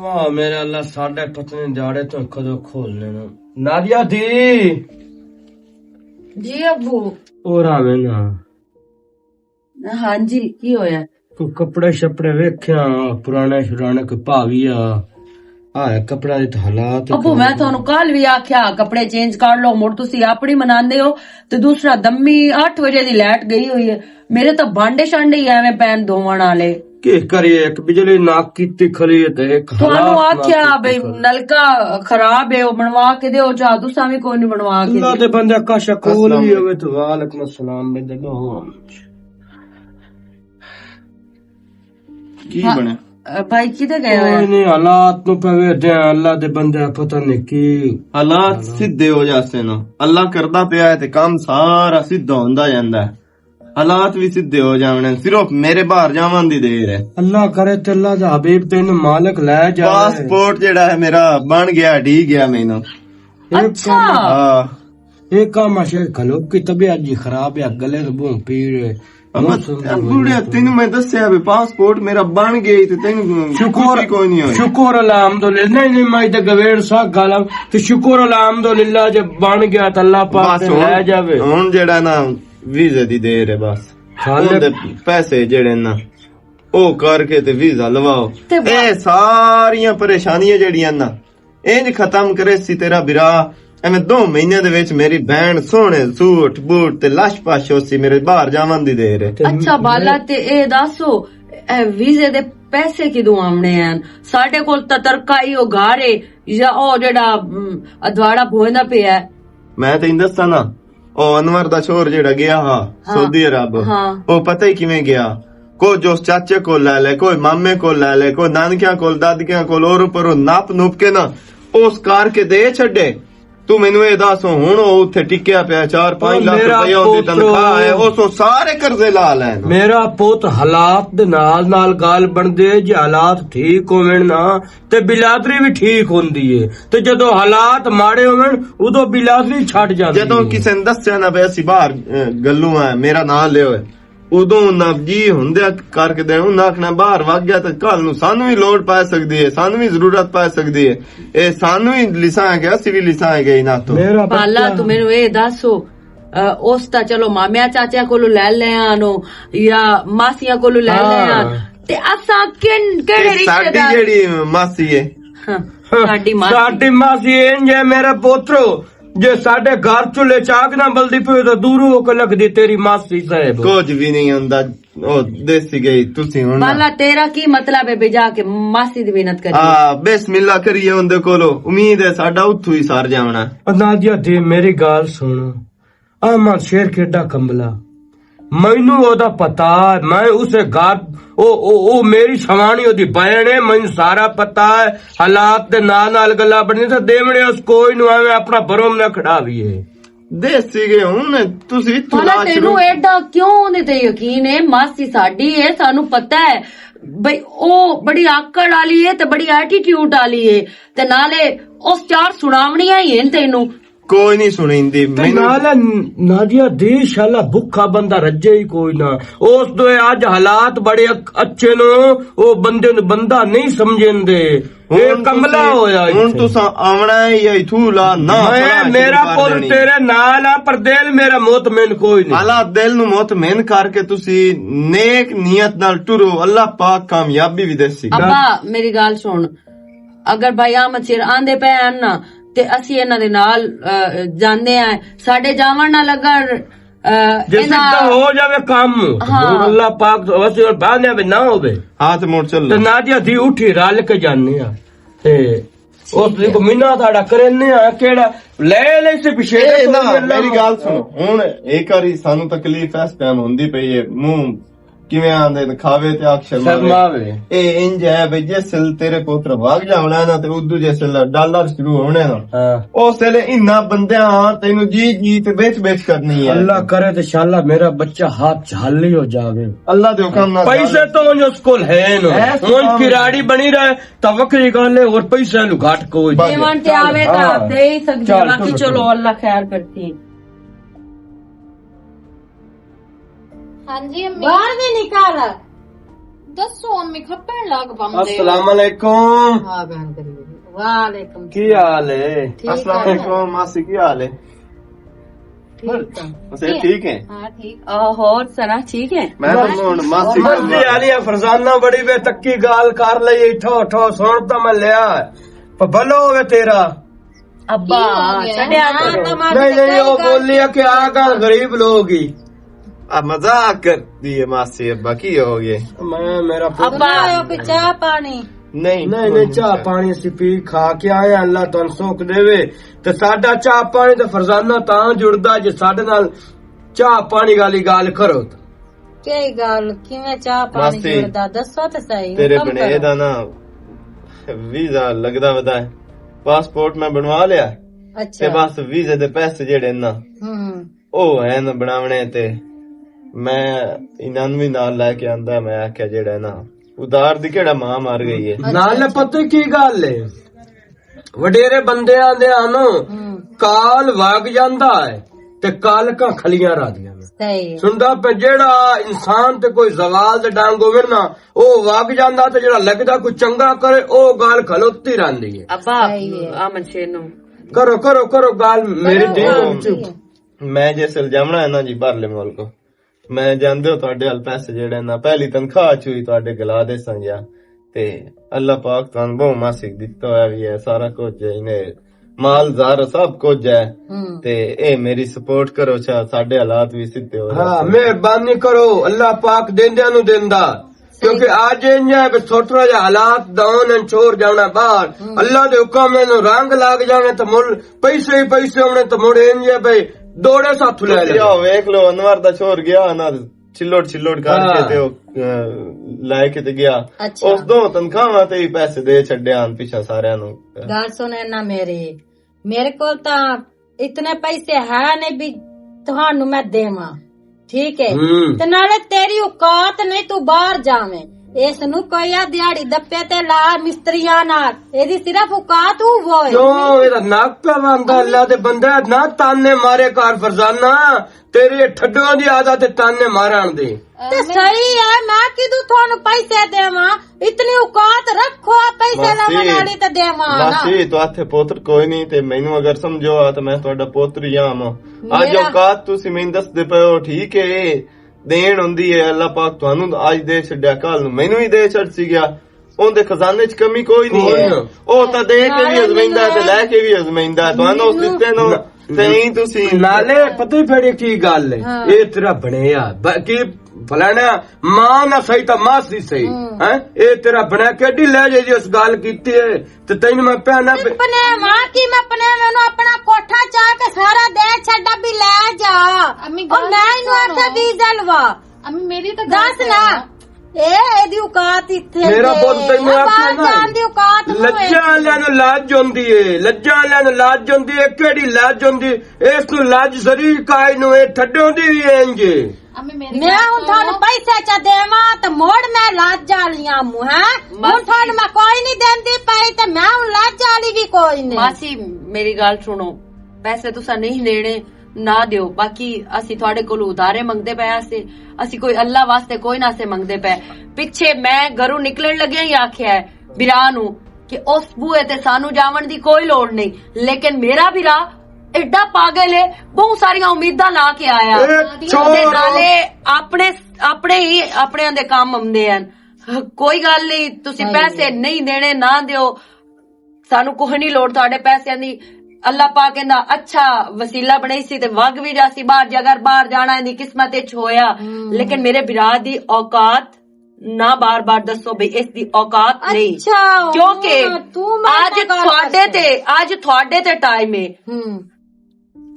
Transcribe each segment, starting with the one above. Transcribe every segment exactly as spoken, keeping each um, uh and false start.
آ میرے اللہ، ساڈے پتنے دیہاڑے تو کدو کھولنے نا۔ نادیا دی۔ جی ابو۔ اور آویں نا۔ ہاں جی، کی ہویا؟ کوئی کپڑے شپڑے ویکھیا، پرانے شرانے کوئی پاویا؟ آ کپڑا دے تے حالات ابو، میں تھانوں کل وی آکھیا، کپڑے چینج کر لو، مڑ تسی اپنی مناندے ہو۔ تے دوسرا، دمی اٹھ وجے دی لائٹ گئی ہوئی ہے، میرے تاں بانڈے شانڈے ہی ایویں پین دھوون والے۔ کی کریے، ایک بجلی ناک کیتی کھڑی ہے تے ایک تھانوں حالات ناک آکھیا کیتی بھئی کھڑی۔ نلکا خراب ہے، او بنوا کے دیو، جا تساں وی کوئی نہیں بنوا کے اللہ دیو۔ دے بندے کا شکول السلام بھی علیکم۔ ہوئے تو وعلیکم السلام بندے۔ کی ہاں، بنے؟ بھائی کدے گئے ہوئے؟ کوئی نہیں، حالات نو پہ ویٹے ہیں، اللہ دے بندے پتہ نہیں کی حالات سیدھے ہو جاسے نا۔ اللہ کردا پیا ہے تے کام سارا سیدھا ہوندا جاندا ہے۔ حالات بھی سیدھے ہو جاونے، صرف میرے باہر جاون دی دیر ہے۔ اللہ کرے تے اللہ دا حبیب تینوں مالک لے جائے۔ پاسپورٹ جڑا ہے میرا بن گیا، ڈی گیا مینوں۔ اچھا۔ ہاں۔ ایک کام آشے کھلو کی طبیعت جی خراب ہے، گلے تو بہت پیڑ ہے۔ ابا، موسم دی وجہ بوڑھیا، تو۔ تینوں میں دسیا بھی پاسپورٹ میرا بن گیا ہی تے تینوں شکر، خوشی کوئی نہیں ہوئی۔ شکر الحمدللہ۔ نہیں، نہیں، میں تے گویڑ سا گالا۔ تے شکر الحمدللہ جے بن گیا تے اللہ پاک بس تے ہن، لے جاوے۔ ہن جڑا نا ویزے دی دیر ہے بس۔ خالق۔ ہن دے پیسے جڑے نا او کر کے تے ویزا لواؤ۔ تے وا- اے ساریاں پریشانیاں جڑیاں نا انج ختم کرے سی تیرا برا۔ ایویں دو مہینے دے وچ میری بہن سوہنے سوٹ بوٹ تے لش پش ہو سی، میرے باہر جاون دی دیر ہے۔ اچھا بالا، تے اے دسو، اے ویزے دے پیسے کدوں آونے ہیں؟ ساڈے کول تاں ترکا ہی او گھر ہے یا او جڑا، ام، ادواڑا بھوئندا پیا ہے۔ میں تینوں دساں نا، او انور دا شور جڑا گیا ہا ہاں۔ سعودی عرب، ہاں۔ او پتہ ہی کیویں گیا؟ کوئی جو اس چاچے کول لے لے، کوئی مامے کول لے لے، کوئی نانکیاں کول، دادکیاں کول، اور اوپر او نپ نپ کے نا، اس کر کے دے چھڈے۔ تو مینوں اے دس، ہن او اتھے ٹکیا پیا، چار پنج او لاکھ میرا روپیہ اوندی پوترو۔ تنخواہ ہے، اس او سارے قرضے لا لین۔ میرا پوت، حالات دے نال نال گال بندے، جے حالات ٹھیک ہوون نا، تے بلادری بھی ٹھیک ہوندی ہے، تے جدوں حالات ماڑے ہوون، ادوں بلادری چھٹ جاندی جدوں ہے۔ کسے نے دسیا نہ پیا سی باہر، اے، گلوں آئے، میرا نام لے ہوئے، ادوں انہاں جی ہوندے کر کے دین، انہاں آکھنا باہر وگ گیا تے کل نوں سانوں وی لوڑ پے سکدی ہے، سانوں وی ضرورت پے سکدی ہے۔ اے سانوں وی لساں ہے کہ اسی وی لساں ہے کہ انہاں تو۔ میرا پالا، بچہ تو مینوں اے دسو، اے، اس تا چلو مامیا چاچیا کولوں لے لے آنو یا ماسیاں کولوں لے لے ہاں۔ آن۔ تے اساں کن-، کہڑے اے رشتے ساڈی دار؟ جیڑی ماسی ہے۔ ہاں، ساڈی ماسی۔ ساڈی ماسی انج ہے میرا پوترو، جے ساڈے گھر چولہے چاک نہ بلدی پئی تے دوروں ہو کے لگدی تیری ماسی صاحب۔ کچھ بھی نہیں ہوندا، او دیسی گئی، تسی ہن نہ۔ بالا، تیرا کی مطلب ہے بے جا کے ماسی دی محنت کری؟ آ، بسم اللہ کریے اوندے کولو، امید ہے ساڈا اتھوں ہی سر جاونا۔ او نادیا دی میری گل سن، احمد شیر کیڈا کمبلا، مینوں او دا پتا ہے، میں اسے گھر، او، او، او میری سوانی او دی بہن ہے، مینوں سارا پتا ہے، حالات دے نال نال گلا بنی تے دیونے اس کوئی نو ایویں اپنا بروم نہ کھڑاویے۔ دیسی گئے ہن، تسی اتھوں بھلا لا تینوں چھوڑو۔ ایڈا کیوں اوندے تے یقین ہے؟ ماسی ساڈی ہے، سانوں پتہ ہے بھئی او بڑی آکڑ والی ہے تے بڑی ایٹیٹیوڈ والی ہے، تے نالے اس چار سناونیاں ہی ہن تینوں۔ کوئی نہیں سنیندی تے مینوں۔ نالے نادیا دی شالا بھکھا بندہ رجے ہی کوئی نہ۔ اس دے اج حالات بڑے اچ-، اچھے نو، او بندے نو بندہ نہیں سمجھندے۔ اے ہن کملا تساں، ہویا ہن اتھے۔ تساں آونا ہے یا اتھوں لا؟ نہ، میں، فلاں میرا شروع کر پل دینی۔ تیرے نال آ، پر دل میرا مطمئن کوئی نہیں۔ اللہ دل نو مطمئن کر کے تسی نیک نیت نال ٹرو، اللہ پاک کامیابی بھی دیسی۔ ابا، میری گل سن، اگر بھائی احمد شیر آندے پے ہن نا، تے اسی انہاں دے نال، آ، جاندے ہیں، ساڈے جاون نہ لگن، آ، جے انہاں سیدھا ہو جاوے کم، ہاں۔ ہن اللہ پاک تو اسی اور باندھے بھی نہ ہووے۔ ہاں، تے مڑ چلو۔ تے نادیا دی اٹھی رل کے جانے آ۔ تے اس دی کو منا تھاڑا کرنے آ، کیڑا لے لے سے پیچھے اے تے نہ، کوئی اللہ میری گل سنو۔ ہن ایک واری سانو تکلیف اس ٹائم ہوندی پئی ہے، منہ کیویں آندے تے کھاوے تے آکھ شرماوے۔ شرماوے۔ اے انج ہے بھئی، جس ویلے تیرے پتر بھاگ جاونا ہے نا، تے ادو جس ویلے ڈالر شروع ہونے نا، ہاں۔ اس ویلے انہاں بندیاں تینوں جی جی تے بیچ بیچ کرنی ہے۔ اللہ کرے تے شالا میرا بچہ ہاتھ جھالی ہو جاوے۔ اللہ دے حکم نال پیسے تو انج اس کول ہے نا۔ ہے انج سبحان کراڑی بنی رہے، تاں وکری گل ہے، اور پیسے نو گھٹ کوئی بس۔ دیوان تے آوے تاں ہاں۔ دے ہی سکدے، چل، باقی چلو، چلو، چلو۔ اللہ خیر کرتی۔ ہاں جی امی۔ باہر بھی نکال۔ دسو امی، کھپن لگ پاندے ہو۔ السلام علیکم۔ ہاں بہن کریے۔ وعلیکم کی السلام۔ حال ہے؟ ٹھیک السلام ہے۔ علیکم ماسی، کی حال ہے؟ ٹھیک ہے۔ اسے ٹھیک ہے؟ ہاں ٹھیک۔ آ، ہور سنا ٹھیک ہے؟ میں تو ہن ماسی ماسی والی ہے، فرزانہ بڑی بے تکی گال کر لئی، اٹھو اٹھو سن تو میں لیا۔ پر بھلو ہوے تیرا۔ ابا، کی ہو گیا؟ چھڈیا کرو۔ نہیں، نہیں، وہ بولی ہے کہ آ گل غریب لوگ ہی۔ آ مذاق کر دی ہے ماسی، ابا کی ہو گئے؟ میں، میرا پتر ابا۔ بناؤ کوئی چاہ پانی۔ نہیں، نہیں، نہیں، چاہ پانی اسی پی کھا کے آئے ہیں، اللہ تن سوکھ دے وے۔ تے ساڈا چاہ پانی تے فرزانہ تاں جڑدا جے ساڈے نال چاہ پانی والی گل کرو تے۔ کئی گل؟ کیویں چاہ پانی ماسی، جڑدا؟ دسو تے صحیح، تیرے حکم بنے کرو۔ دا نا ویزا لگدا ودا ہے، پاسپورٹ میں بنوا لیا۔ اچھا۔ تے بس ویزے دے پیسے جڑے نا، ہوں۔ او ہے نا بناونے تے میں انہاں نوں وی نال لے کے آندا، میں آکھیا جڑا ہے نا، ادار دی کیڑا ماں مر گئی ہے۔ اچھا، نال اچھا۔ پتہ کی گل ہے؟ وڈیرے بندیاں دے آنو ہوں۔ کال وگ جاندا ہے تے کالکاں کھلیاں رہدیاں نے۔ صحیح ہے۔ سندا پہ جیڑا انسان تے کوئی زوال دے ڈنگ ہووے نا، او وگ جاندا تے جیڑا لگدا کوئی چنگا کرے، او گال کھلوتی رہندی ہے۔ ابا، صحیح ہے۔ آمن شیر نو۔ کرو، کرو، کرو گال میری کرو، دین ہاں، وچ۔ ٹھیک ہے۔ میں جس الجامنا ہے نا جی باہرلے ملک، میں جاندے ہو تہاڈے ال پیسے جیڑے نا، پہلی تنخواہ چ ہوئی تہاڈے گلا دے سنجا۔ تے اللہ پاک تہانوں بہت ماسک دتا ہویا وی ہے، سارا کچھ ہے، انہیں مال زر سب کچھ ہے۔ ہوں۔ تے اے میری سپورٹ کرو چا، ساڈے حالات وی سدھے ہو ہاں، جاندے۔ مہربانی کرو، اللہ پاک دیندیاں نوں دیندا۔ صحیح۔ کیونکہ اج انج ہے کہ چھوٹا جہا حالات داؤن ہیں، چھوڑ جانا باہر۔ ہوں۔ اللہ دے حکم نوں رنگ لگ جاوے تے مل پیسے ہی پیسے ہونے تے مڑ انج ہے بھئی دوڑے ساتھ لے تسی لے۔ آؤ ویکھ لو، انور دا چھوڑ گیا نا، چلوڑ چلوڑ کر کے ہاں۔ تے او، اے، لے کے تے گیا۔ اچھا۔ اس دو تنخواہاں تے ہی پیسے دے چھڈے آن پیچھے سارے نوں۔ گل سن اینا میری، میرے کول تاں اتنے پیسے ہے نہیں بھی تہانوں میں دیواں، ٹھیک ہے؟ ہوں۔ تے نالے تیری اوقات نہیں تو باہر جاویں۔ اس نو کوئی آ دیہاڑی دپے تے لا مستریاں نال، ایدی صرف اوقات ہوئے۔ کیوں؟ ایدا نک پہ واندا، اللہ دے بندے، نہ تانے مارے کار فرزانہ۔ تیری ٹھڈوں دی عادت ہے تانے مارن دی۔ تے صحیح ہے، میں کدوں تھانوں پیسے دیواں؟ اتنی اوقات رکھو، پیسے ماسی، لون والی تے دیواں نا۔ ماسی، تو ہتھے پوتر کوئی نہیں، تے مینوں اگر سمجھو آ تے میں تہاڈا پوتر ہی آں۔ اج میرا اوقات تسی مینوں دسدے پئے ہو، ٹھیک ہے، دین ہوندی ہے، اللہ پاک تہانوں اج دے چھڈیا، کل نوں مینوں ہی دے چھڈ سی گیا۔ اون دے خزانے چ کمی کوئی نہیں ہے۔ کوئی نہ۔ او تاں دے کے بھی ازمائندا ہے تے لے کے بھی ازمائندا ہے۔ تہانوں اس دتے نو تے ہی تسی نالے پتہ ہی پھڑے کی گل ہے۔ ہاں۔ اے تیرا بنیا، باقی فلانا ماں نہ صحیح تاں ماسی صحیح۔ ہوں۔ ہیں؟ اے تیرا بنیا کیڈی لے جے جی اس گل کیتی ہے۔ تے تینوں میں پہنا پہ اپنے ماں کی میں اپنے مینوں اپنا کوٹھا چاہ کے سارا دے چھڈا بھی لے جا۔ امی او گل میں اینوں سنو۔ آکھیا ویزا لوا۔ امی میری تو گل دس نا۔ سنو۔ اے، ایدی اوقات اتھے میرا دے۔ پتر تینوں آ باہر آکھیا نا، جان دی اوقات نو لجاں ہے۔ والے نوں لج ہوندی ہے، لجاں والے نوں لج ہوندی ہے، کیڑی لج ہوندی ہے؟ اس نوں لج سری کائی نوں، اے ٹھڈوں دی وی انج ہے۔ امی میری میں گل ہن تھانوں سنو۔ پیسے چا دیواں تے مڑ میں لج والیاں موں، ہیں؟ ہن ماسی۔ تھانوں میں کوئی نہیں دیندی پئی تے میں ہن لج والی وی کوئی نہیں۔ ماسی، میری گل سنو، پیسے تساں نہیں لینے، نہ دیو، باقی اسی تھوڑے کولوں ادارے منگدے پئے آسے، اسی کوئی اللہ واسطے کوئی نہ سے منگدے پئے۔ پچھے میں گھروں نکلن لگیا ہی آکھیا ہے برا نو کہ اس بوئے تے سانو جاون دی کوئی لوڑ نہیں، لیکن میرا برا ایڈا پاگل ہے، بہت ساریاں امیداں لا کے آیا۔ اے تے چھوڑ۔ نالے اپنے، اپنے ہی، اپنے دے کام آمدے ہیں۔ کوئی گل نہیں، تسی پیسے نہیں دینے، نہ دیو۔ سانو کوئی نہیں لوڑ تہاڈے پیسیاں دی۔ اللہ پاک ایندا اچھا وسیلہ بنائی سی تے وگ وی جاسی باہر، جے اگر باہر جانا ایندی قسمت وچ ہویا۔ لیکن میرے برا دی اوقات نہ بار بار دسو بھئی اس دی اوقات نہیں۔ اچھا، کیونکہ ہاں، تو میں آج تہاڈے تے، آج تہاڈے تے ٹائم ہے۔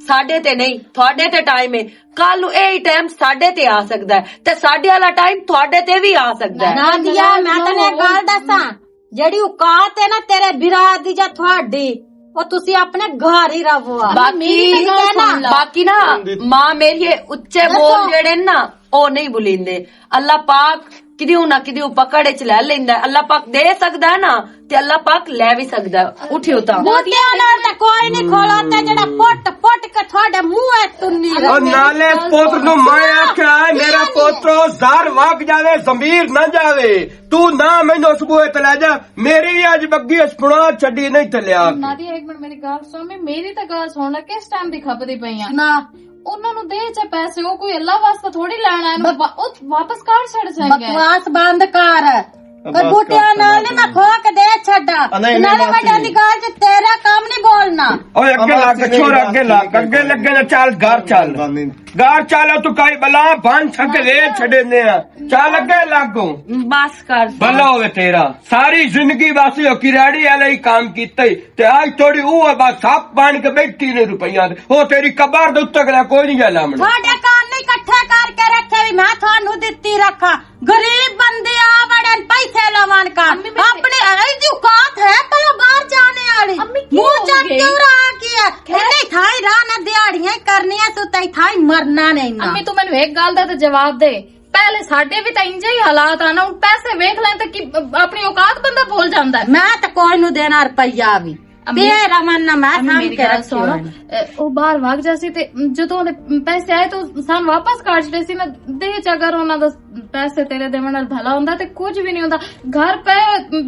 ساڈے تے نہیں، تہاڈے تے ٹائم ہے۔ کل نوں اے ٹائم ساڈے تے آ سکدا ہے تے ساڈے والا ٹائم تہاڈے تے وی آ سکدا ہے۔ نادیہ، میں تینوں ایک گل دساں، جیڑی اوقات ہے نا تیرے برا دی جا تہاڈی، او تسی اپنے گھر ہی رہو آ۔ باقی، ٹھیک ہے نا؟ باقی نا، ماں میری اے اچے بول جیڑے نا، او نہیں بولیندے۔ اللہ پاک کدیوں نہ کدیوں پکڑ وچ لے لیندا ہے۔ اللہ پاک دے سکدا ہے نا، تے اللہ پاک لے وی سکدا ہے۔ اٹھیو تاں۔ موتیاں نال تے کوئی نہیں کھولوتا جڑا پٹ پٹ کے تھوڑے منہ وچ تنی او رہے۔ نالے پتر نو میں آکھیا ہے، میرا پترو، زار وگ جاوے، ضمیر نہ جاوے۔ تو نہ مینوں اس بوئے تے لے جا، میری وی اج بگی اس پڑا چھڈی نہیں تلیا۔ نادی، ایک منٹ میری گل سن، میں، میری تے گل سن لے، کس ٹائم دی کھپدی پئی آں۔ نہ۔ انہاں نوں دے چے پیسے، او کوئی اللہ واسطے تھوڑی لینا ہے، وا-، او واپس کر چھڑ سکے۔ بکواس بند کر۔ کوئی بوٹیاں نال نہیں، میں کھو کے دے چھڈا۔ نالے وڈیاں دی گل چ تیرا کم نہیں بولنا۔ اوے اگے لگ، چھوڑ، اگے لگ، اگے لگے نا، چل گھر چل۔ گھر چل، تو کئی بلا بن سکے، لے چھڈے نے۔ چل اگے لگ۔ بس کر۔ بلا ہوے تیرا۔ ساری زندگی بس او کراڑی والے ہی کام کیتے، تے آج تھوڑی او بس سپ بن کے بیٹھی نے روپیاں دے۔ او تیری قبر دے اُتے اگلا کوئی نہیں جا لامنا۔ تھوڑے کان نہیں اکٹھے کر کے رکھے وی میں تھانوں دتی رکھاں۔ غریب بندے آ بڑے پیسے لوان کا۔ امی، میں اپنی ایدی اوقات ہے پلا باہر جانے والی۔ امی، کیوں منہ ہو چک گئی؟ کیوں رہا کیا؟ کیا؟ نہیں تھائی راہ نہ دیہاڑیاں کرنیاں سو تئی تھائی مرنا نہیں نا۔ امی، تو مینوں ایک گل دا تے جواب دے۔ پہلے ساڈے وی تاں انجے ہی حالات آ نا، ہن پیسے ویکھ لیں تے کی اپنی اوقات بندہ بھول جاندا ہے۔ میں تے کوئی نو دینا روپیہ وی۔ امی، تیرا من نہ میں امی، سام میری کے گل رکھی سنو، ہوئے نے۔ اے، او باہر وگ جاسی تے جدوں دے پیسے آئے تو سان واپس کاٹ چھڈے سی نا۔ دے چ اگر انہاں دا پیسے تیرے دیون نال بھلا ہوندا تے کچھ وی نہیں ہوندا۔ گھر پہ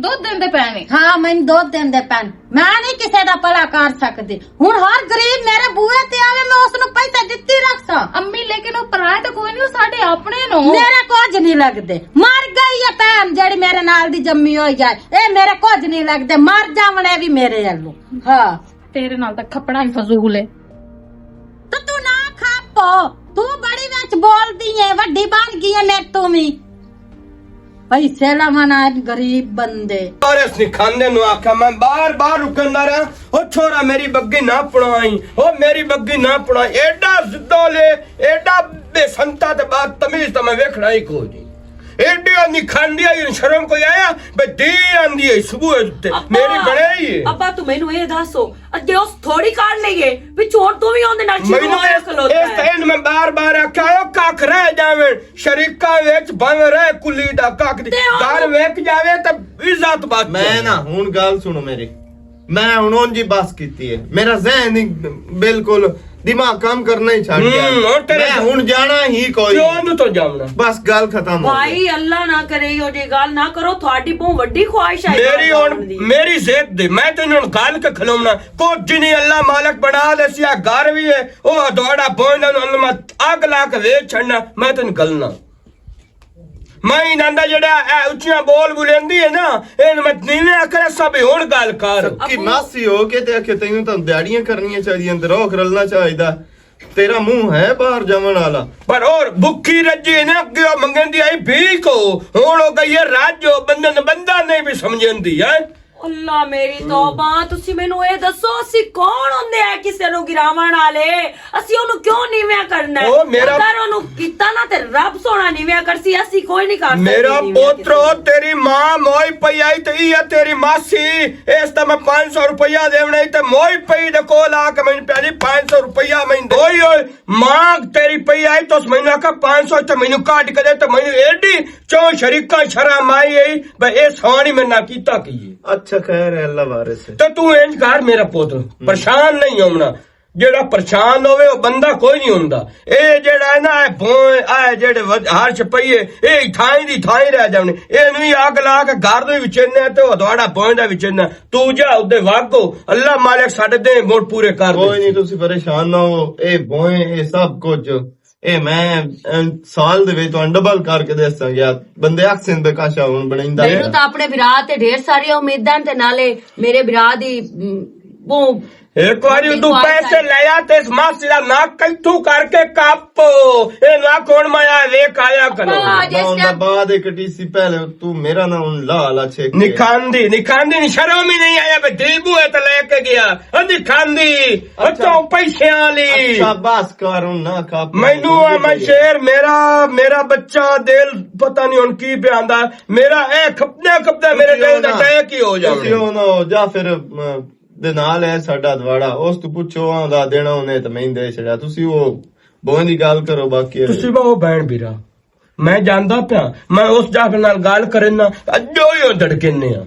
دودھ دیندے پے نے۔ ہاں، میں دودھ دیندے پے نے۔ میں نہیں کسے دا بھلا کر سکدی۔ ہن ہر غریب میرے بوئے تے آوے، میں اس نوں پیسے دتی رکھساں۔ امی، لیکن او پرائے تے کوئی نہیں، او ساڈے اپنے نو۔ میرے کچھ نہیں لگدے۔ مر گئی ہے بہن جڑی میرے نال دی جمی ہوئی جائے۔ اے میرے کچھ نہیں لگدے، مر جاون اے وی میرے ولوں۔ ہاں۔ تیرے نال تے کھپنا ہی فضول ہے۔ تو تو نہ کھپ، تو بڑی وچ بول دی ہے، وڈی بن گئی ہے میرے تو وی۔ پیسے لوان آئے غریب بندے۔ اور اس نکھاندے نو آکھیا، میں بار بار رکن دا رہا، او چھوڑا میری بگی نہ پڑائی، او میری بگی نہ پڑائی۔ ایڈا زدہ لے، ایڈا بے سنتا تے بات تمیز تے میں ویکھنا ہی کوئی نہیں۔ ایڈی نکھاندی آئی شرم کوئی آیا، بے دی آندی ہے صبح تے۔ ابا، میری بنائی ہے۔ ابا، تو مینوں اے دسو، اجے اس تھوڑی کار لئیے، پچھوں تو وی اوندے نال شروع مینوں ہویا اس، کھلوتا اس ہے۔ تین میں بار بار آکھیا، او ککھ رہ جاون، شریکاں وچ بھاویں رہ کلی دا ککھ دی۔ تے ہن گھر وچ جاوے تے عزت بچ میں جائے۔ نا، ہن گل سنو میری۔ میں ہن اون جی بس کیتی ہے۔ میرا ذہن ہی بالکل دماغ کام کرنا ہی چھڈ گیا۔ ہن تیرے میں ہن جانا ہی کوئی کیوں نہیں۔ نو تو جاونا؟ بس گل ختم ہو گئی۔ بھائی، اللہ نہ کرے، او جی گل نہ کرو، تھوڑی بہت وڈی خواہش ہے میری گل ہن، کرن دی۔ میری ضد دے، میں تینوں ہن گل کے کھلونا۔ کچھ نہیں، اللہ مالک بنا دے سی، آ گھر وی ہے، او دوڑا بوئندا نوں میں اگ لا کے ویچ چھڑنا، میں تینوں گلنا۔ میں انہاں دا جڑا اے اچیاں بول بولیندی ہے نا، اے میں نیویں آکھنا سب ہن گل کر۔ سکی ماسی ہو کے تے آکھے تینوں تاں دیہاڑیاں کرنیاں چاہیدیاں تے روک رلنا چاہیدا۔ تیرا منہ ہے باہر جاون والا۔ پر اور بکھی رجی نے اگے او منگن دی آئی بھی کو، ہن او گئی ہے راج جو بندے نے بندہ نہیں بھی سمجھن دی ہے۔ اللہ میری توبہ، تسی مینوں اے دسو، اسی کون ہوندے آ کسے نوں گراون والے؟ اسی اونوں کیوں نیویاں کرنا ہے؟ او میرا اگر اونوں کیتا نا تے رب سونا نیویاں کرسی، اسی کوئی نہیں کر سکدے میرا نیویاں پوترو، کسے نوں۔ تیری ماں موئی پئی آئی تے ایہ تیری ماسی، اس تے میں پانچ سو روپیہ دیونا ای تے موئی پئی دے کول آ کے میں پیالی پانچ سو روپیہ میں دے۔ اوئے اوئے، ماں تیری پئی آئی تو اس مینوں آکھا پانچ سو تے مینوں کٹ کے دے تے مینوں ایڈی چون شریکاں شرم آئی ہے، بھئی اے سوانی میں نہ کیتا کی ہے۔ اچھا، خیر ہے، اللہ وارث ہے۔ تے تو انج کر میرا پوتر، پریشان نہیں ہونا۔ جیڑا پریشان ہوے، او بندہ کوئی نہیں ہوندا۔ اے جیڑا ہے نا، اے بوئے، اے جیڑے ود-، ہر چپئیے، اے تھائیں دی تھائیں رہ جاونے۔ اے نوی اگ لا کے گھر دے وچ نے تے او دوڑا بوئے دا وچ نے۔ تو جا اودے واگو، اللہ مالک ساڈے دے مڑ پورے کر دے۔ کوئی نہیں، تسی پریشان نہ ہو۔ اے بوئے، اے سب کچھ اے میں، اے، سال دے وچ تہانوں ڈبل کر کے دساں گیا۔ بندے آکھسن بے کاشا ہن بنیندا ہے۔ مینوں تاں اپنے بھرا تے ڈھیر ساری امیداں تے نالے میرے بھرا دی، م، وہ ایک واری ادو پیسے لیا تے اس ماسٹر دا ناک کتھوں کر کے کپ۔ اے نہ کون مایا ویکھ آیا کرو۔ ابا، جس نہ ٹائم بعد ایک ٹی سی پہلے تو میرا نہ ہن لا لا چھک کے۔ نکھاندی، نکھاندی، نی شرم ہی نہیں آیا بے دیبو ہے تے لے کے گیا۔ اندی کھاندی، اچھا۔ اتوں پیسے والی۔ اچھا، بس کر، ہن نہ کھپ۔ مینوں آ، میں شیر، میرا، میرا بچہ دل پتہ نہیں ہن کی پیا آندا۔ میرا اے کھپدا کھپدا میرے دل دا اٹیک ہی ہو جاوے۔ تسی ہو نہ ہو، جا پھر، م، دے نال ہے ساڈا دواڑا، اس تو پچھو آندا دینا انہیں تے میں دے چھڑیا۔ تسی وہ بہن دی گل کرو، باقی تسی وہ بہن بیرا۔ میں جاندا پیا، میں اس جافر نال گل کرنا، اجو ہی او دھڑکنے آ۔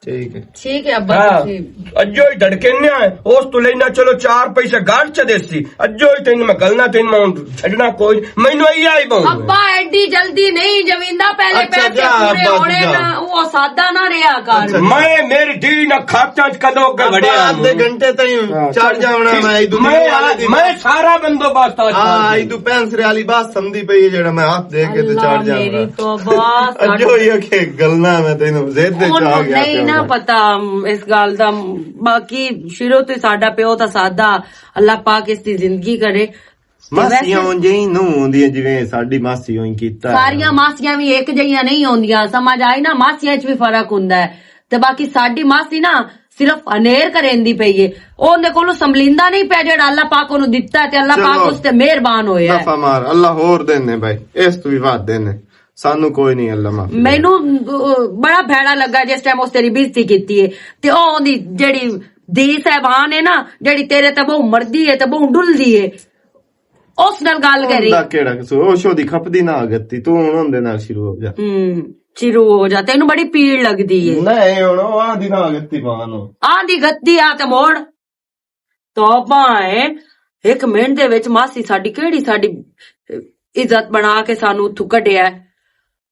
ٹھیک ہے۔ ٹھیک ہے ابا، ہاں، تسی اجو ہی دھڑکنے آ۔ اس تو لینا، چلو، چار پیسے گھر چ دیسی، اجو ہی تینوں میں گلنا، تینوں میں ہن چھڈنا کوئی، مینوں ای آئی بہوں۔ ابا، ایڈی جلدی نہیں جمیندا، پہلے اچھا، پیسے جا، پورے ابا، ہونے جا۔ نا، وہ سادہ نہ رہیا کر۔ اچھا۔ میں، میری دھی نہ کھاتیاں چ کدوں اگے وڑیا۔ آدھے گھنٹے تائیں ہاں۔ چڑھ جاونا میں، ایدو میں، دینے والے دی میں سارا بندوبست آج ہاں، کر ایدو پینسرے والی بات سمجھی پئی ہے، جڑا میں ہاتھ دے کے تے چڑھ اللہ جاونا۔ میری توبہ، اجو یہ کہ گلنا میں تینوں زید دے چاہ گیا نہیں تے نا ہونا۔ پتا اس گل دا۔ باقی شروع تو ساڈا پیو تا سادہ، اللہ پاک اس دی زندگی کرے۔ تے ماسیاں ویسے اونجے ہی نو ہوندیاں، جویں ساڈی ماسی ہوئی کیتا ہے۔ ساریاں ماسیاں بھی ایک جہیاں نہیں ہوندیاں، سمجھ آئی نا، ماسیاں وچ بھی فرق ہوندا ہے۔ تے باقی ساڈی ماسی نا صرف انیر کریندی پئی ہے، او اوندے کولوں سنبھلیندا نہیں پیا جیڑا اللہ پاک اونوں دتا ہے، تے اللہ پاک چلو، اس تے مہربان ہویا ہے۔ دفعہ مار، اللہ ہور دینے بھائی، اس تو بھی وعد دینے، سانو کوئی نہیں، اللہ معاف کرے۔ مینوں، اہ، بڑا بھیڑا لگا جس ٹائم اس تیری بےزتی کیتی ہے، تے او اوندی جیڑی دی صاحبان ہے نا، جیڑی تیرے تے بہوں مردی ہے تے بہوں ڈلدی ہے، اس نال گل کری۔ دا کیڑا قصور؟ او شو دی کھپدی نہ آ گتی، تو ہن اوندے نال شروع ہو جا۔ ہوں، شروع ہو جا، تینوں بڑی پیڑ لگدی ہے۔ نہیں، ہن او آندی نہ آ گتی بانو۔ آندی گتی آ تے موڑ۔ توبہ ہے، ایک منٹ دے وچ ماسی ساڈی کیڑی ساڈی عزت بنا کے سانو اتھوں کڈیا ہے۔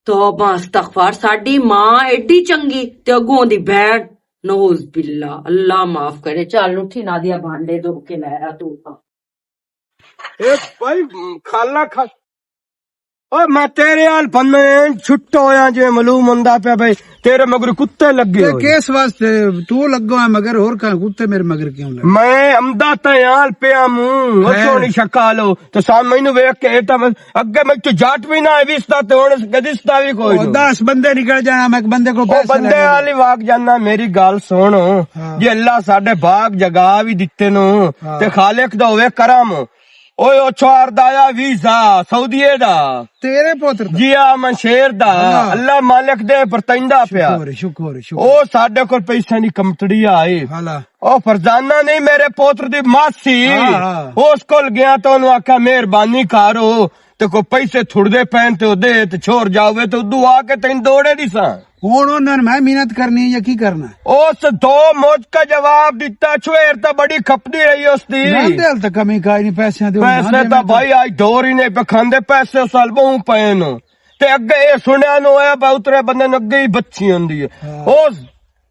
توبہ استغفار، ساڈی ماں ایڈی چنگی تے اگوں دی بہن، نعوذ باللہ، اللہ معاف کرے۔ چل اٹھی نادیا بھانڈے دھو کے لے آ تو۔ اے بھائی، کھالا کھا۔ او میں تیرے حال بندے چھٹا ہویا جے معلوم ہوندا پیا بھائی، تیرے مگر کتے لگے تے ہوئے۔ کس واسطے تو لگا ہے مگر، اور کہاں کتے میرے مگر کیوں لگے؟ میں امدا تے حال پیا موں، او خیر۔ سونی شکالو، تو سامنے نو ویکھ کے اے تاں بس اگے میں تو جاٹ بھی نہ آئے، وستا تے ہن گدستا بھی کوئی او نہیں۔ دس بندے نکل جانا، میں ایک بندے کو او پیسے بندے لگا۔ والی واک جانا، میری گل سن۔ ہاں۔ جے اللہ ساڈے باغ جگا بھی دتے نو، ہاں۔ تے خالق دا ہوے کرم۔ اوئے او چھوار دا آیا ویزا سعودیے دا۔ تیرے پتر دا؟ جی آ منشیر دا۔ ہاں۔ اللہ مالک دے پرتیندا پیا۔ شکر، شکر، شکر۔ او ساڈے کول پیسے نہیں کمتڑی آئے۔ ہاں۔ او فرزانہ نہیں میرے پوتر دی ماسی۔ ہاں، ہاں۔ اس کول گیا تو انہوں آکھیا مہربانی کر او، تے کوئی پیسے تھڑدے پین تے او دے تے چھوڑ جاوے تے ادو آ کے تین دوڑے دی ساں۔ ہن انہاں نے میں محنت کرنی یا کی کرنا؟ اس دو موج کا جواب دتا، چھویر تے بڑی کھپدی رہی اس دی۔ رہندے تے کمی کائی نہیں پیسے دی، پیسے رہندے تے میں بھائی آج دور ہی نہیں پہ کھاندے، پیسے اس سال بہوں پے نو۔ تے اگے اے سنیا نو اے بہت رے بندے نو اگے ہی بچی ہوندی ہے۔ ہاں۔ اس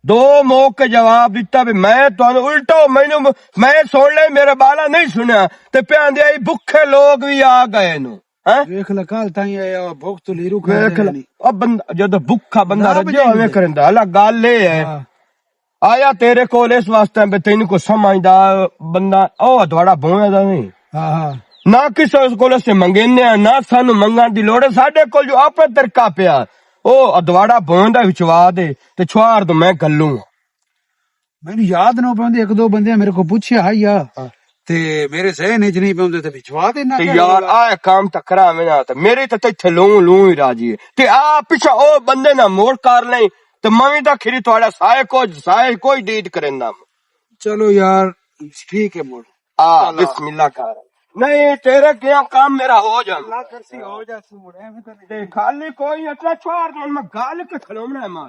دو موقع جواب دتا بھی میں تانوں الٹا، مینوں، میں سن لے، میرا بالا نہیں سنیا۔ تے پیاندے آئی بکھے لوگ بھی آ گئے نو۔ ہیں؟ ویکھ لے، کل تائیں آیا، بھوک تو لیرو کھا ویکھ لے۔ نہیں۔ او بندہ، جدوں بھکھا بندہ رجے ہوئے کریندا، اللہ گل اے ہے۔ ہاں۔ آیا تیرے کول اس واسطے بھی تینوں کو سمجھدا بندہ، او تھوڑا بھوئے دا نہیں۔ ہاں، ہاں۔ نہ کسے اس کول اسے منگینے آ، نہ سانوں منگن دی لوڑ ہے۔ ساڈے کول جو اپنا طریقہ پیا، او ادواڑا بھوئے دا وچوا دے، تے چھوار دو میں گلوں۔ مینوں یاد نہ پوندے، ایک دو بندے میرے کو پوچھیا ہے یا، ہاں۔ تے میرے ذہن وچ نہیں پوندے تے وچوا دے نہ تے کرے یار، والا۔ آ کام ٹکرا میں نہ تے میرے تے تے لوں لوں ہی راضی ہے۔ تے آ پیچھے او بندے نہ موڑ کر لیں، تے میں وی تاں کھری تہاڈا سائے کو، سائے کوئی ڈیٹ کریندا۔ چلو یار، ٹھیک ہے موڑ۔ آ، اللہ۔ بسم اللہ کر۔ نہیں، تیرے کیا کام میرا ہو جانا۔ اللہ کرسی ہو جا سو موڑ، ایویں تے نہیں۔ تے خالی کوئی اتنا چھوڑ دے، میں گال کے کھلونا ہے ماں۔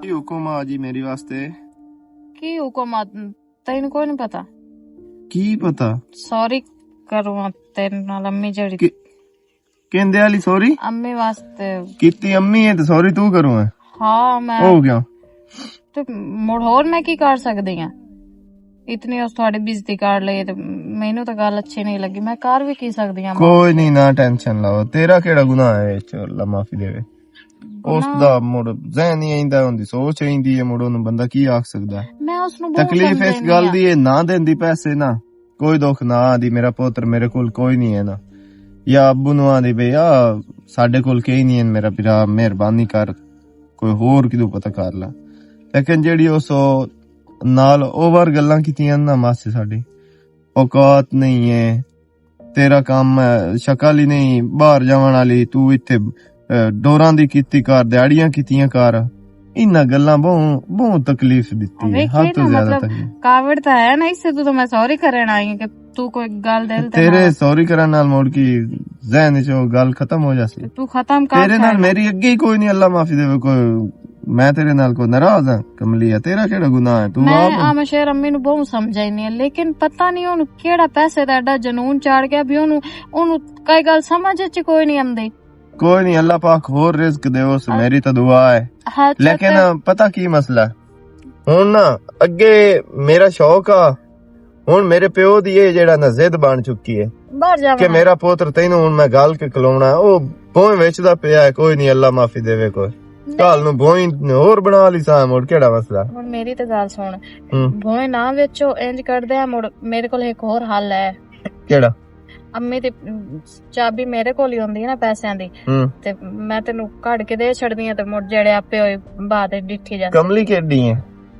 کی حکم آ جی میری واسطے؟ کی حکم آ؟ تینوں کوئی نہیں پتا؟ کی پتا؟ سوری کروں آ تیرے نال، امی جڑی۔ کی-، کہندے آلی سوری؟ امی واسطے۔ کیتی امی ہے تے سوری تو کروں ہے؟ ہاں، میں ہو گیا۔ تے مڑ ہور میں کی کر سکدی ہاں؟ اتنی اس تہاڈی بےزتی کر لئی تے مینوں تے گل اچھی نہیں لگی، میں کر وی کی سکدی ہاں؟ کوئی نہیں، نہ ٹینشن لاؤ، تیرا کیڑا گناہ ہے اچ، اللہ معافی دے۔ اس دا مڑ ذہن ہی ایندا ہوندی، سوچ ایندی ہے، مڑ اونوں بندہ کی آکھ سکدا ہے؟ میں اس نوں بہت تکلیف اس سمجھائی گل دی ہے، نہ دیندی پیسے نہ، کوئی دکھ نہ آندی، میرا پوتر میرے کول کوئی نہیں ہے نا۔ یا ابو نوں آندی بھئی، آ، ساڈے کول کئی نہیں ہے، میرا بھرا، مہربانی کر، کوئی ہور کدوں پتہ کر لا۔ لیکن جیڑی اس نال اوور گلاں کیتیاں نا ماسی ساڈی، اوقات نہیں ہے، تیرا کام، اے، شکل ہی نہیں، باہر جاون والی، تو اتھے، اے، ڈوراں دی کیتی کر، دیہاڑیاں کیتیاں کر۔ انہاں گلاں بہوں، بہوں تکلیف دتی ہے، حد تو زیادہ تکلیف۔ کاوڑ تاں ہے نا، اس سے تو، تو میں سوری کرن آئی ہوں کہ تو کوئی گل دل تے تیرے نہ۔ سوری کرن نال مڑ کی ذہن وچ او گل ختم ہو جاسی۔ تو ختم کر تیرے نال چھڑ۔ میری اگے ہی کوئی نہیں، اللہ معافی دے کوئی، میں تیرے نال کوئی ناراض ہاں کملی ہے، تیرا کیڑا گناہ ہے؟ تو میں آپ آ میں شیر امی نو بہت سمجھائی نہیں، لیکن پتہ نہیں اونوں کیڑا پیسے دا ایڈا جنون چڑھ گیا بھی اونوں، اونوں کئی گل سمجھ وچ کوئی نہیں آندی۔ کوئی نہیں، اللہ پاک ہور رزق دے، اس ہاں۔ میری تو دعا ہے۔ ہاں، اچھا، لیکن تے پتہ کی مسئلہ ہے؟ ہن نا، اگے میرا شوق آ، ہن میرے پیو دی اے جیڑا نا ضد بن چکی ہے باہر جاونا کہ ہے۔ میرا پوتر تینوں ہن میں گل کے کھلونا ہے، او بوئیں ویچدا پیا ہے، کوئی نہیں، اللہ معافی دے کوئی۔ نہیں۔ کل نوں بوئیں ہور بنا لی سا، مڑ کیڑا مسئلہ؟ ہن میری تے گل سن، ہوں۔ بوئیں نہ ویچو، انج کردے آ، مڑ میرے کول ایک ہور حل ہے۔ کیڑا؟ امی دی، ام، چابی میرے کول ہی ہوندی ہے نا پیسیاں دی۔ ہوں۔ تے میں تینوں کڈ کے دے چھڑدی ہاں تے مڑ جڑے آپے ہوئے بعد وچ ڈٹھی جاندے۔ کملی کیڈی ہے؟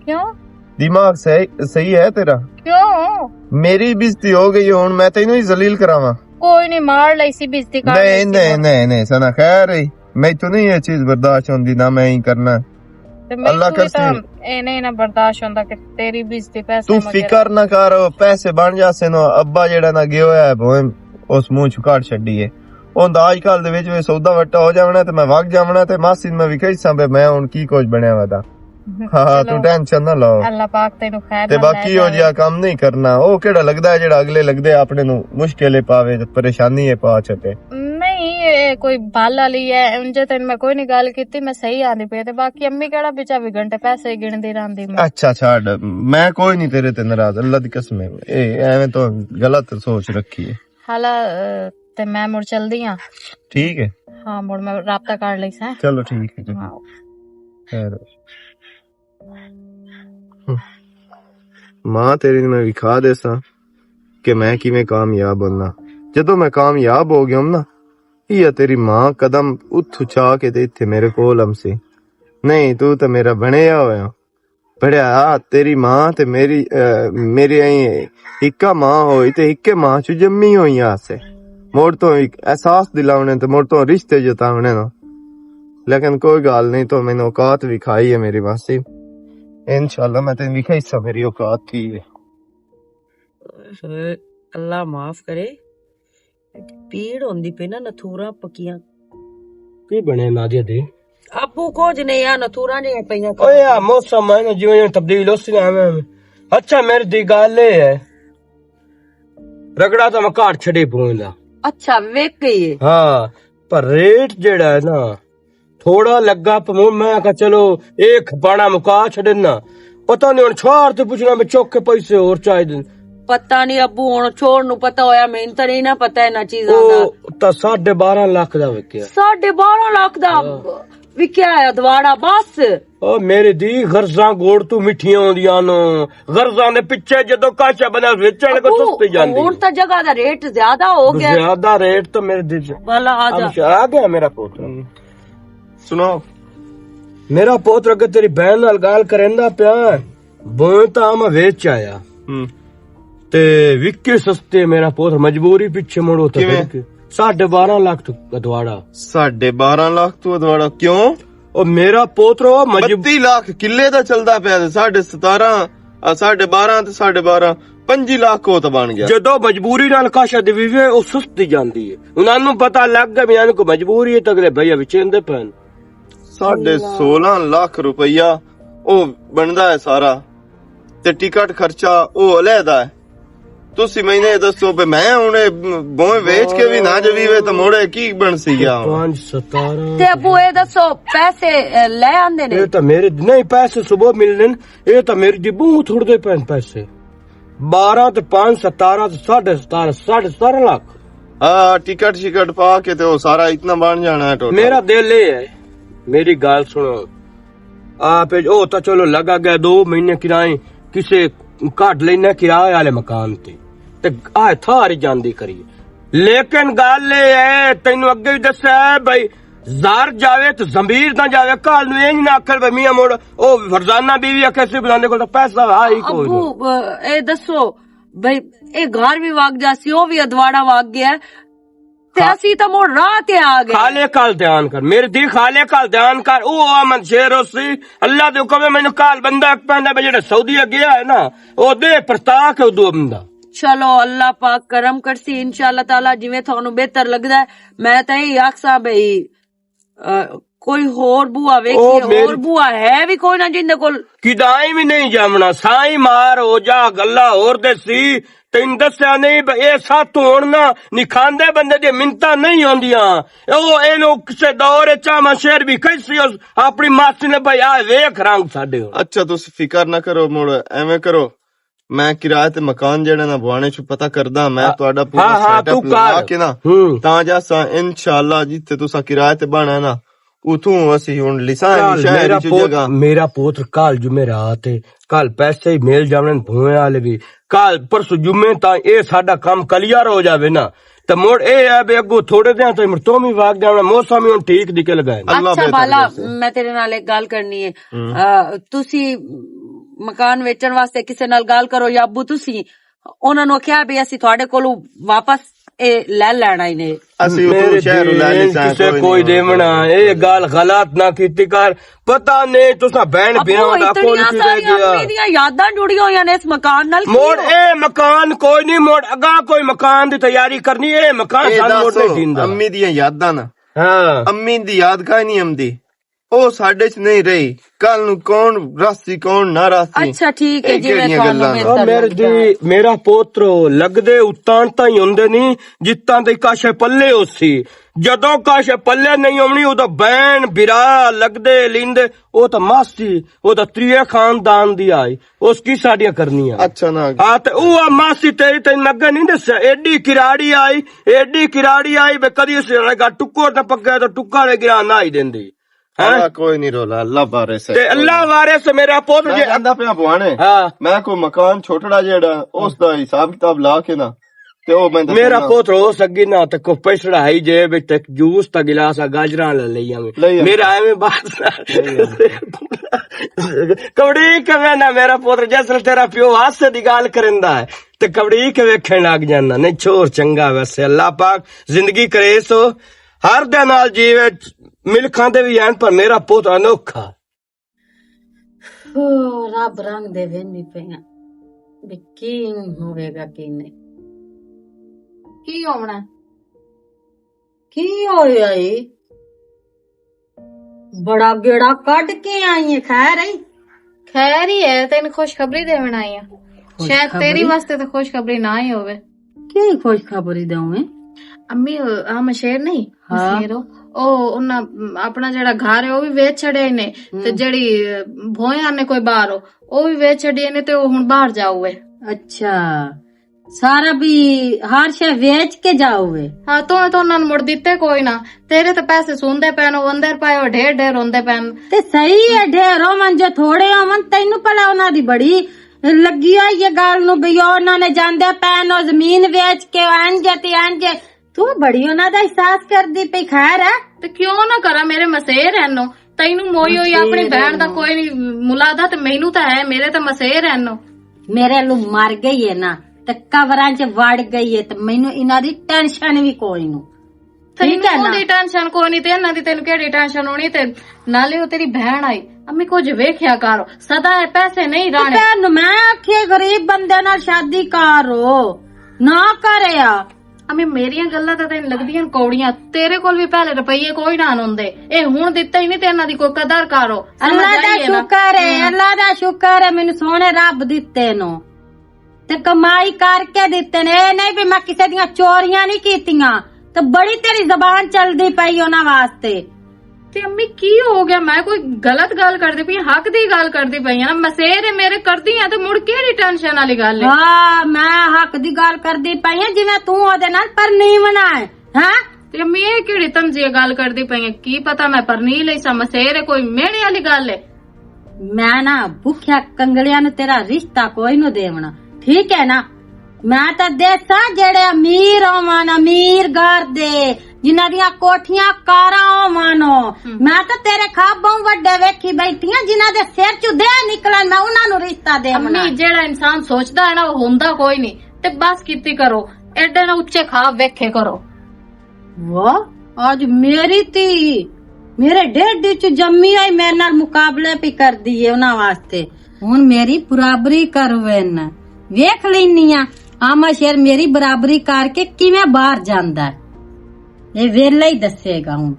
کیوں؟ دماغ صحیح، صحیح ہے تیرا؟ کیوں؟ میری بےعزتی ہو گئی، ہن میں تینوں ہی ذلیل کراواں۔ کوئی نہیں، مار لئی سی بےعزتی کر نہیں، لئی سی نہیں، مڑ۔ نہیں، نہیں، سنا خیر ہے، میں تو نہیں یہ چیز برداشت ہوندی، نہ میں ہی کرنا۔ تے میں اللہ تو کرسی۔ تاں اے نہیں نہ برداشت ہوندا کہ تیری بےعزتی پیسے تو مگر۔ فکر نہ کر، او پیسے بن جاسے نو، ابا جیڑا نہ گیا ہویا ہے، بھویں اس منہ چوں کڈ چھڈی ہے۔ ہوندا اج کل دے وچ وی سودا وٹا ہو جاونا تے میں وگ جاونا تے ماسی میں وی کہی ساں بے میں ہن کی کچھ بنیا ودا۔ ہاں، ہاں، تو چلو۔ ٹینشن نہ لو۔ اللہ پاک تینوں خیر تے نال باقی لے او جاوے۔ جیا کام نہیں کرنا، او کیڑا لگدا ہے جیڑا اگلے لگدے اپنے نو مشکل اے پاوے تے پریشانی اے پا چھٹے۔ نہیں، اے کوئی بھل والی ہے، انجے تے میں کوئی نہیں گل کیتی، میں صحیح آندی پئی۔ تے باقی امی کیڑا بچا وی گھنٹے پیسے گھندی رہندی میں۔ اچھا، چھڈ، میں کوئی نہیں تیرے تے ناراض، اللہ دی قسم ہے۔ اے ایویں تو غلط سوچ رکھی ہے۔ حالا، اے، تے میں مڑ چلدی ہاں۔ ٹھیک ہے۔ ہاں، مڑ میں رابطہ کر لئی ساں۔ چلو ٹھیک ہے جی۔ ہاں۔ خیر۔ ہم۔ ماں تیری نوں میں وکھا دے ساں کہ میں کیویں کامیاب ہونا۔ جدوں میں کامیاب ہو گیا ہوں نا، یہ تیری ماں قدم اتھوں چا کے تے اتھے میرے کول ہم سی۔ نہیں، تو تے میرا بنیا ہویا۔ بڑیا، تیری ماں تے میری، اے، میری ایں ہکا ماں ہوئی تے ہکے ماں چوں جمی ہوئی آسے۔ مڑ تو ایک احساس دلاونے تے مڑ تو رشتے جتاونے نا۔ لیکن کوئی گل نہیں، تو میں نے اوقات وکھائی ہے میری ماسی۔ انشاءاللہ میں تینوں وکھائی سا میری اوقات کی ہے۔ اوئے، اللہ معاف کرے۔ پیڑ ہوندی پئی نا، نتھوراں پکیاں۔ کی بنے نادیہ دی؟ ابو کچھ نہیں آ، نتھوراں جیاں پئیاں۔ اوئے آ موسم ہے نا، جیویں جیویں تبدیل ہو سی نا، ایویں ایویں۔ اچھا، میری دی گل اے ہے، رگڑا تاں میں گھر چھڈے پوندا۔ اچھا، ویکھ گئی ہے۔ ہاں، پر ریٹ جیڑا ہے نا، تھوڑا لگا پمون، میں کہا چلو ایک بانا مکا چھڈنا۔ پتہ نہیں ہن چھوار تے پوچھنا میں چوک کے پیسے اور چاہیے دن۔ پتہ نہیں ابو ہن چھوڑ نو پتہ ہویا، میں تے نہیں نہ پتہ انہاں چیزاں دا۔ او تاں ساڑھے بارہ لاکھ دا وکیا۔ ساڑھے بارہ لاکھ دا ہاں۔ وکیا ہے ادواڑا بس۔ او میرے دی غرضاں گوڑ تو مٹھیاں ہوندیاں نو۔ غرضاں دے پچھے جدوں کاشا بنا ویچن کو ابو، سستی جاندی۔ ہن تاں جگہ دا ریٹ زیادہ ہو گیا۔ زیادہ ریٹ تو میرے دی بلا آ جا۔ آ گیا میرا پوتر۔ سناؤ۔ میرا پوتر اگر تیری بہن نال گال کریندا پیا، بوئیں تاں میں ویچ آیا۔ ہم۔ تے وکے سستے، میرا پوتر مجبوری پچھے مڑو تے کیویں؟ پھر کے۔ ساڑھے بارہ لاکھ تو ادواڑا۔ ساڑھے بارہ لاکھ تو ادواڑا کیوں؟ او میرا پوتر او مجب- بتی لاکھ کلے دا چلدا پیا تے ساڑھے ستارہ، آ، ساڑھے بارہ تے ساڑھے بارہ، پنجی لاکھ کو تو بن گیا۔ جدوں مجبوری نال کاشا دی ویوے، او سستی جاندی ہے۔ انہاں نوں پتہ لگ گیا بھی انہاں کو مجبوری ہے، تے اگلے بھیا وچیندے پن۔ ساڑھے سولہ لاکھ روپیہ او بندا ہے سارا، تے ٹکٹ خرچہ او علیحدہ ہے۔ تسی مہینے دسو پے میں ہن اے بوئیں ویچ کے وی نہ جوی وے تے موڑے کی بن سی گیا ہن؟ پانچ ستارہ۔ تے ابو اے دسو پیسے، اے، لے آندے نے؟ اے تاں میرے نہیں، پیسے صبح ملنے، اے تاں میرے دی بہت اڑدے پین پیسے۔ بارہ تے پانچ ستارہ تے ساڑھے ستارہ، ساڑھے ستارہ لاکھ۔ ہاں، ٹکٹ شکٹ پا کے تے او سارا اتنا بن جانا ہے ٹوٹل۔ میرا دل اے ہے، میری گل سنو، آپ او تاں چلو لگا گیا دو مہینے کرائے کسے کڈ لینا کرایہ والے مکان تے، تے آئے تھاری جاندی کری۔ لیکن گل اے ہے، تینوں اگے وی دسیا ہے بھائی، زر جاوے تے ضمیر نہ جاوے۔ کل نوں اے نہ آکھن بھائی میاں مڑ او فرزانہ بیوی آکھے سی بلانے کول تاں پیسہ ہے ہی کوئی ابو، نہیں۔ اے دسو بھائی، اے گھر وی وگ جاسی، او وی ادواڑا وگ گیا۔ تے خا-، اسی تاں مڑ راہ تے آ گئے۔ خالق کال دھیان کر، میرے دی خالق کال دھیان کر۔ او آمد شیر ہو سی، اللہ دے حکم ہے، مینوں کال بندہ ایک پیندا پیا جڑا سعودی گیا ہے نا، او دے پرتا کے او دو بندہ۔ چلو، اللہ پاک کرم کرسی، انشاءاللہ تعالیٰ، جویں تھانوں بہتر لگدا ہے۔ میں تاں ایہہ آکھساں بھئی، اہ، کوئی ہور بوا ویکھیے، او میری ہور بوا ہے وی کوئی نہ جیندے کول۔ کدائیں وی نہیں جامنا، سائیں مار ہو جا، گلا ہور دے سی، تین دسیا نہیں، ب-، اے ساتھ ہون نہ نکھاندے بندے دی منتاں نہیں ہوندیاں۔ او اے لوگ کسے دور اچ آماں شہر بھی کہی سی اس اپنی ماسی نے بھائی آ ویکھ رنگ ساڈے ہون۔ اچھا، تسی فکر نہ کرو، مڑ ایویں کرو، میں کرایہ تے مکان جیڑا نا بوانے چوں پتہ کردا، میں آ، تہاڈا پورا ہاں، ہاں، سیٹ اپ تو لگا کر۔ کے نا، ہوں۔ تاں جا سا انشاءاللہ جتھے تساں کرایہ تے بنا ہے نا، اتھوں اسی ہن لساں کل شہر میرا وچ پوت، جگہ۔ میرا پوتر کل جمعے رات ہے، کل پیسے ہی مل جاون بھوئیں والے بھی۔ کل پرسوں جمعے تاں اے ساڈا کم کلیئر ہو جاوے نا، تے مڑ اے ہے بے اگو تھوڑے دیاں تے مڑ تو بھی واگ جاونا، موسم ہی ہن ٹھیک نکل گئے۔ اللہ اچھا بہتر بالا، کرسے۔ میں تیرے نال ایک گل کرنی ہے۔ ہوں۔ آ، تسی مکان ویچن واسطے کسے نال گل کرو یا ابو تسی انہاں نوں آکھیا بھی اسی تہاڈے کولوں واپس اے لے لینا ہی نے۔ اسی اتھوں میرے شہروں لے دین لیساں، کسے کوئی کوئی نہیں دیونا، اے گل غلط نہ کیتی کر۔ پتہ نہیں تساں بہن ابو، بیاہ دا اتنیاں کون سی رہ ساریاں گیا؟ امی دیاں یاداں جڑیاں ہوئیاں نے اس مکان نال، کی مڑ ہو؟ اے مکان کوئی نہیں، مڑ اگاں کوئی مکان دی تیاری کرنی، اے مکان اے سان مڑ دس، نہیں جیندا۔ امی دیاں یاداں نا، ہاں۔ امی دی یاد کائے نہیں امدی۔ او ساڈے چ نہیں رہی، کل نوں کون راستی، کون نہ راستی۔ اچھا، ٹھیک ہے، اے جی، میں کہڑیاں تہانوں گلاں نے؟ بہتر او میرے لگدا ہے۔ جی، میرا پوترو، لگدے اتاں تاں ہی ہوندے نہیں، جتاں دے کاشے پلے ہوسی۔ جدوں کاشے پلے نہیں ہونی، او تاں بہن، برا، لگدے، لیندے، او تاں ماسی، او تاں تریے خاندان دی آئی، اس کی ساڈیاں کرنیاں۔ اچھا نا۔ ہاں، تے او آ ماسی تیری تین لگے نہیں دسیا، ایڈی کراڑی آئی، ایڈی کراڑی آئی، بے کدی اس جگہ ٹکر نہ پکے تو ٹکر گرا نہ ہی دیندی۔ ہاں؟ اللہ کوئی نہیں رولا، اللہ وارث ہے، تے کوئی اللہ نہیں۔ وارث میرا پوت میں جے جاندا پیا بوانے۔ ہاں۔ میں کوئی مکان چھوٹڑا جیڑا، اس دا حساب کتاب لا کے نا، تے او میں دسنا۔ میرا پوت رو سگی نا، تے کوئی پیسڑا ہے جیب وچ، تے جوس تے گلاس آ گاجراں لے لئی آویں۔ لئی آویں۔ میرا ایویں بات نہ۔ لئی آویں۔ کبڑی کمے نا میرا پوت، جس ویلے تیرا پیو حادثے دی گال کریندا ہے، تے کبڑی کے ویکھن لگ جانا۔ نہیں، چھوڑ، چنگا ویسے، اللہ پاک زندگی کرے سو۔ ہر دے نال جیوے ملکاں دے وی ہن، پر میرا پوت انوکھا۔ او رب رنگ دے ویندی پئی آں، وی کی ہووے گا کی نہیں۔ کی ہونا؟ کی ہویا ای؟ بڑا گیڑا کڈ کے آئی ہے، خیر ای؟ خیر ہی ہے، تین خوشخبری دیون آئی ہاں۔ شاید خوشخبری؟ تیری واسطے تو خوشخبری نہ ہی ہووے۔ کی خوشخبری دوں میں؟ امی، آ مشیر نہیں، ہاں۔ مشیر او، او انہاں اپنا جڑا گھر ہے، او بھی ویچ چھڑیا ہی نے۔ ہوں۔ تے جڑی، اے، بھویاں نے کوئی باہر ہو، او بھی ویچ چھڑیے نے تے او ہن باہر جاؤ ہے۔ اچھا، سارا بھی ہر شے ویچ کے جاؤ ہے؟ ہاں، تو، تو انہاں نے مڑ دیتے کوئی نہ۔ تیرے تے پیسے سوندے پین، او اندر پائے او ڈھیر ڈھیر ہوندے پین۔ تے صحیح ہے، ڈھیر ہوون جو تھوڑے ہوون، تینوں پلا انہاں دی بڑی لگی ہوئی ہے گل نو، بھئی او انہاں نے جاندے پین، او زمین ویچ کے، او انج تے انج۔ تو بڑی انہاں دا احساس کردی پئی، خیر ہے؟ تے کیوں نہ کراں، میرے مسیر ہن او۔ تینوں موئی ہوئی مسیر اپنی بہن دا ہن او۔ کوئی نہیں ملا دا، تے مینوں تاں ہے، میرے تے مسیر ہن او۔ میرے لو مر گئی ہے نا، تے قبراں چ وڑ گئی ہے، تے مینوں انہاں دی ٹینشن وی کوئی نو۔ ٹھیک ہے نا؟ تینوں دی ٹینشن کوئی نہیں، تے انہاں دی تینوں کیڑی ٹینشن ہونی؟ تے نالے او تیری بہن آئی، امی کچھ ویکھیا کرو، سدا اے پیسے نہیں رانے۔ بہن نو میں آکھیے غریب بندے نال شادی کرو، نہ کریا۔ امی میریاں گلاں تے تینوں لگدیاں کوڑیاں، تیرے کول وی پہلے روپیے کوئی نہ ہوندے، اے ہن دتا ہی نہیں تے انہاں دی کوئی قدر کرو۔ سمجھ اللہ دا آئی ہے نا؟ شکر ہے، ہاں۔ اللہ دا شکر ہے، مینوں سوہنے رب دتے نو۔ تے کمائی کر کے دتے نے، اے نہیں بھی میں کسے دیاں چوریاں نہیں کیتیاں۔ تے بڑی تیری زبان چلدی پئی انہاں واسطے۔ تے امی کی ہو گیا؟ میں کوئی غلط گل کردی پئی، حق دی گل کردی پئی ہاں نا۔ مسیر ہے میرے، کردی ہاں تے مڑ کیڑی ٹینشن والی گل ہے؟ ہاں، میں حق دی گل کردی پئی ہاں، جویں توں اودے نال پرنیونا ہے، ہاں؟ تے امی اے کیڑی تنزیہ گل کردی پئی ہاں؟ کی پتہ میں پرنی لئی سا، مسیر ہے کوئی مینے والی گل ہے؟ میں نا بھکھیا کنگلیاں نوں تیرا رشتہ کوئی نو دیونا، ٹھیک ہے نا؟ میں تے دیساں جڑے امیر ہون، امیر گھر دے، جنہاں دیاں کوٹھیاں کاراں ہون۔ ہم۔ میں تے تیرے خواب بہوں وڈے ویکھی بیٹھی ہاں، جنہاں دے سر چوں دے نکلن، میں انہاں نوں رشتہ دیونا۔ امی، جڑا انسان سوچدا ہے نا، وہ ہوندا کوئی نہیں۔ تے بس کیتی کرو، ایڈے نہ اچے خواب ویکھے کرو۔ واہ، اج میری تھی، میرے ڈیڈی چ جمی آئی، میرے نال مقابلے پی کر دیے انہاں واسطے۔ ہن میری برابری کروین، ویکھ لینی آ۔ آما شیر میری برابری کر کے کیویں باہر جاندا ہے؟ یہ ویلا ہی دسے گا ہوں۔